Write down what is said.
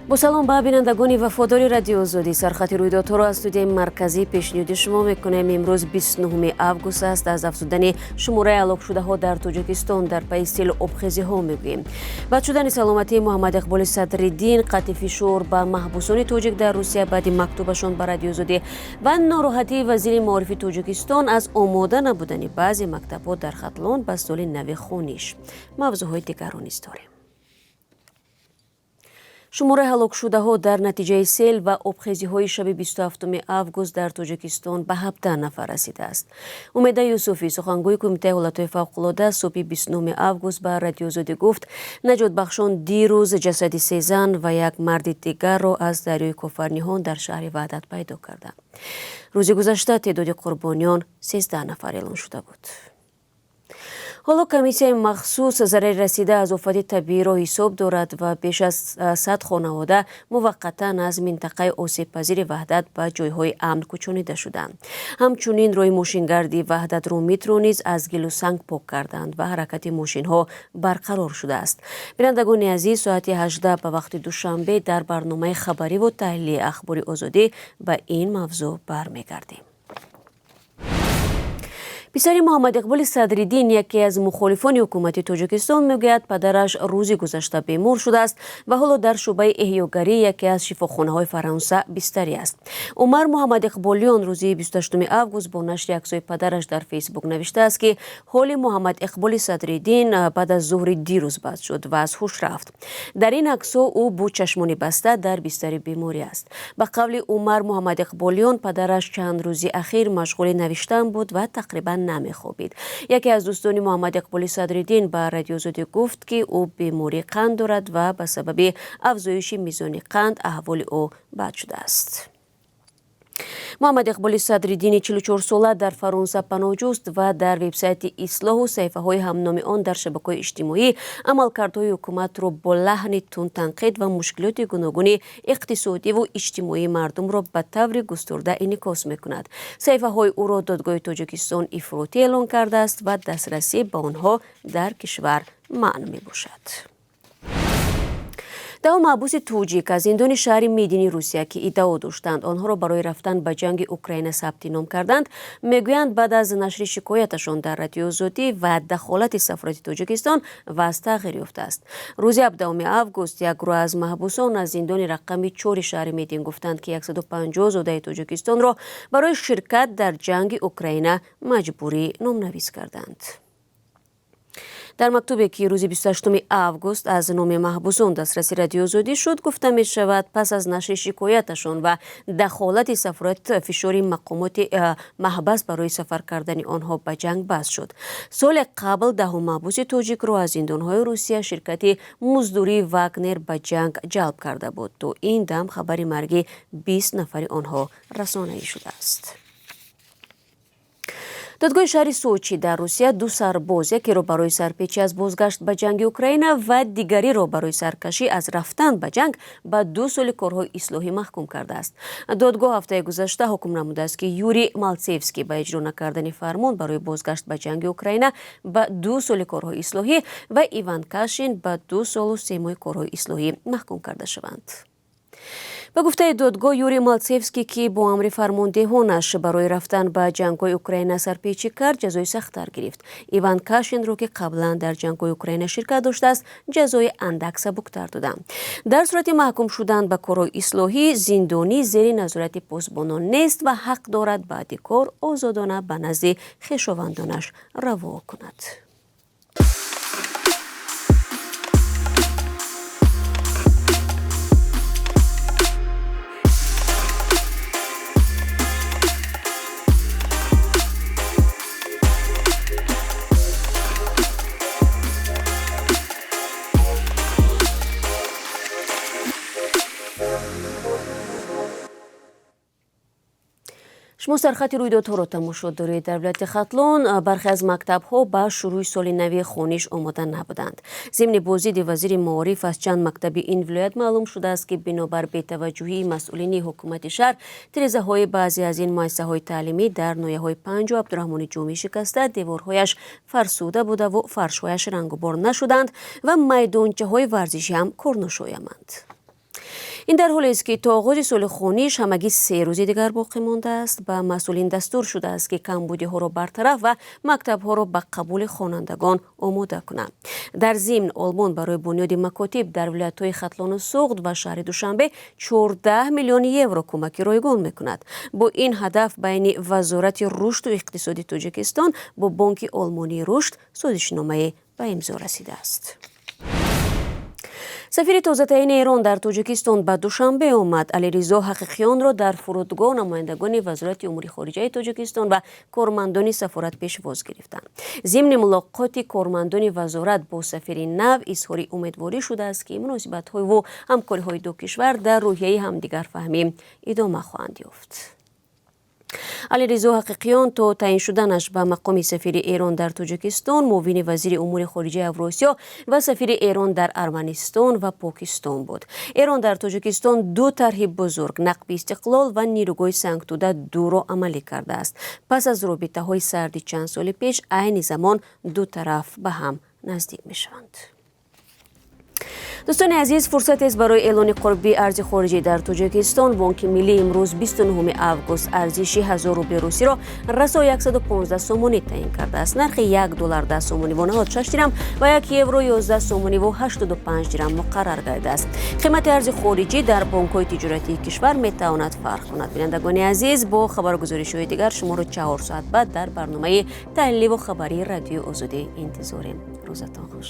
Бо салом ба бинандагони вафодори Радиои Озодӣ. Сархати рӯйдодҳоро аз студияи марказӣ пешниҳоди шумо мекунем. Имрӯз 29 август аст. Аз афзудани шумораи ҳалокшудаҳо дар Тоҷикистон дар пайи селу обхезиҳо мегӯем. Бад шудани саломатии Муҳаммад Иқболи Садриддин, қатъи фишор ба маҳбусони тоҷик дар Русия баъди мактубашон ба Радиои Озодӣ ва нороҳатии вазири маорифи Тоҷикистон аз омода набудани баъзе мактабҳо дар Хатлон ба соли нави хониш. Мавзӯъҳои дигарро низ дорем. Шумораи ҳалокшудаҳо дар натиҷаи сел ва обхезиҳои шаби 27 август дар Тоҷикистон ба 17 нафар расидааст. Умеда Юсуфӣ, сухангӯи Кумитаи ҳолатҳои фавқулода, субҳи 29 август ба Радиои Озодӣ гуфт, наҷотбахшон дирӯз ҷасади се зан ва як марди дигарро аз дарёи Кофарниҳон дар шаҳри Ваҳдат пайдо карданд. Рӯзи гузашта теъдоди қурбониён 13 нафар эълон шуда буд. Ҳоло комиссияи махсус зарари расида аз офати табииро ҳисоб дорад ва беш аз 100 хонавода муваққатан аз минтақаи осебпазири Ваҳдат ба ҷойҳои амн кӯчонида шуданд. Ҳамчунин роҳи мошингарди Ваҳдат Румитро низ аз гилу санг пок карданд ва ҳаракати мошинҳо барқарор шудааст. Бинандагони азиз, соати 18 ба вақти Душанбе дар барномаи хабариву таҳлилии Ахбори Озодӣ ба ин мавзӯъ бармегардем. Писари Муҳаммад Иқболи Садриддин, яке аз мухолифони ҳукумати Тоҷикистон, мегӯяд, падараш рӯзи гузашта бемор шудааст ва ҳоло дар шӯъбаи эҳёгарии яке аз шифохонаҳои Фаронса бистарӣ аст. Умар Муҳаммад Иқболиён рӯзи 28 август бо нашри аксҳои падараш дар Фейсбук навиштааст, ки ҳоли Муҳаммад Иқболи Садриддин баъд аз зуҳри дирӯз бад шуд ва аз ҳуш рафт. Дар ин аксҳо ӯ бо чашмони баста дар бистари беморӣ аст. Ба қавли Умар Муҳаммад Иқболиён, падараш чанд рӯзи ахир машғули навиштан буд ва тақрибан намехобид. Яке аз дӯстони Муҳаммад Иқболи Садриддин ба Радиои Озодӣ гуфт, ки ӯ бемории қанд дорад ва ба сабаби афзоиши мизони қанд аҳволи ӯ бад шудааст. Муҳаммад Иқболи Садриддини 44-сола дар Фаронса паноҳҷӯст ва дар вебсайти Ислоҳу саҳифаҳои ҳамноми он дар шабакаҳои иҷтимоӣ амалкардҳои ҳукуматро бо лаҳни тунд танқид ва мушкилоти гуногуни иқтисодиву иҷтимоии мардумро ба таври густурда инъикос мекунад. Саҳифаҳои ӯро додгоҳи Тоҷикистон ифротӣ эълон кардааст ва дастрасӣ ба онҳо дар кишвар манъ мебошад. Даҳо маҳбуси тоҷик аз зиндони шаҳри Медини Русия, ки иддао доштанд онҳоро барои рафтан ба ҷанги Украина сабти ном карданд, мегӯянд, баъд аз нашри шикояташон дар Радиои Озодӣ ва дахолати сафорати Тоҷикистон вазъ тағйир ёфтааст. Рӯзи 17 август як гурӯҳ аз маҳбусон аз зиндони рақами чори шаҳри Медин гуфтанд, ки 150 зодаи Тоҷикистонро барои ширкат дар ҷанги Украина маҷбурӣ номнавис карданд. Дар мактубе, ки рӯзи 28 август аз номи маҳбусон дастраси Радиои Озодӣ шуд, гуфта мешавад, пас аз нашри шикояташон ва дахолати сафорат фишори мақомоти маҳбас барои сафар кардани онҳо ба ҷанг бас шуд. Соли қабл даҳу маҳбуси тоҷикро аз зиндонҳои Русия ширкати муздурии Вагнер ба ҷанг ҷалб карда буд. То ин дам хабари марги 20 нафари онҳо расонаӣ шудааст. Додгоҳи шаҳри Сочи дар Русия ду сарбоз, якеро барои сарпечӣ аз бозгашт ба ҷанги Украина ва дигареро барои саркашӣ аз рафтан ба ҷанг, ба 2 соли корҳои ислоҳӣ маҳкум кардааст. Додгоҳ ҳафтаи гузашта ҳукм намудааст, ки Юрий Малцевский ба иҷро накардани фармон барои бозгашт ба ҷанги Украина ба 2 соли корҳои ислоҳӣ ва Иван Кашин ба 2 солу 3 моҳи корҳои ислоҳӣ маҳкум карда шаванд. Ба гуфтаи додгоҳ, Юрий Малцевский, ки бо амри фармондеҳонаш барои рафтан ба ҷангҳои Украина сарпечӣ кард, ҷазои сахттар гирифт. Иван Кашинро, ки қаблан дар ҷангҳои Украина ширкат доштааст, ҷазои андак сабуктар доданд. Дар сурати маҳкум шудан ба корҳои ислоҳӣ зиндонӣ зери назорати посбонон нест ва ҳақ дорад баъди кор озодона ба назди хешовандонаш раво кунад. Шумо сархати рӯйдодҳоро тамошо доред. Дар вилояти Хатлон бархе аз мактабҳо ба шурӯъи соли нави хониш омода набуданд. Зимни боздиди вазири маориф аз чанд мактаби ин вилоят маълум шудааст, ки бинобар бетаваҷҷӯҳии масъулини ҳукумати шаҳр тирезаҳои баъзе аз ин муассисаҳои таълимӣ дар ноҳияҳои Панҷу Абдураҳмони Ҷомӣ шикаста, деворҳояш фарсуда будаву фаршҳояш рангубор нашуданд ва майдончаҳои варзишӣ ҳам корношояманд. Ин дар ҳолест, ки то оғози соли хониш ҳамагӣ 3 рӯзи дигар боқӣ мондааст. Ба масъулин дастур шудааст, ки камбудиҳоро бартараф ва мактабҳоро ба қабули хонандагон омода кунанд. Дар зимн, Олмон барои бунёди макотиб дар вилоятҳои Хатлону Суғд ва шаҳри Душанбе 14 миллион евро кӯмаки ройгон мекунад. Бо ин ҳадаф байни Вазорати рушду иқтисоди Тоҷикистон бо Бонки Олмонии рушд созишномае ба имзо расидааст. Сафири тозатаъини Эрон дар Тоҷикистон ба Душанбе омад. Алиризо Ҳақиқиёнро дар фурудгоҳ намояндагони Вазорати умури хориҷаи Тоҷикистон ва кормандони сафорат пешвоз гирифтанд. Зимни мулоқоти кормандони вазорат бо сафири нав изҳори умедворӣ шудааст, ки муносибатҳову ҳамкориҳои ду кишвар дар рӯҳияи ҳамдигарфаҳмӣ идома хоҳанд ёфт. Алиризо Ҳақиқиён то таъин шуданаш ба мақоми сафири Эрон дар Тоҷикистон муовини вазири умури хориҷаи Авросиё ва сафири Эрон дар Арманистон ва Покистон буд. Эрон дар Тоҷикистон ду тарҳи бузург, Нақби Истиқлол ва нирӯгоҳи Сангтуда дуро амалӣ кардааст. Пас аз робитаҳои сарди чанд соли пеш, айни замон ду тараф ба ҳам наздик мешаванд. Дӯстони азиз, фурсатест барои эълони қурби арзи хориҷӣ дар Тоҷикистон. Бонки Миллӣ имрӯз, 29 август, арзиши 1000 рубли русиро расо 115 сомонӣ таъин кардааст. Нархи 1 доллар 10 сомониву 96 дирам ва 1 евро 11 сомониву 85 дирам муқаррар гардидааст. Қимати арзи хориҷӣ дар бонкҳои тиҷоратии кишвар метавонад фарқ кунад. Бинандагони азиз, бо хабару гузоришҳои дигар шуморо 4 соат баъд дар барномаи таҳлиливу хабарии Радиои Озодӣ интизорем. Рӯзатон хуш.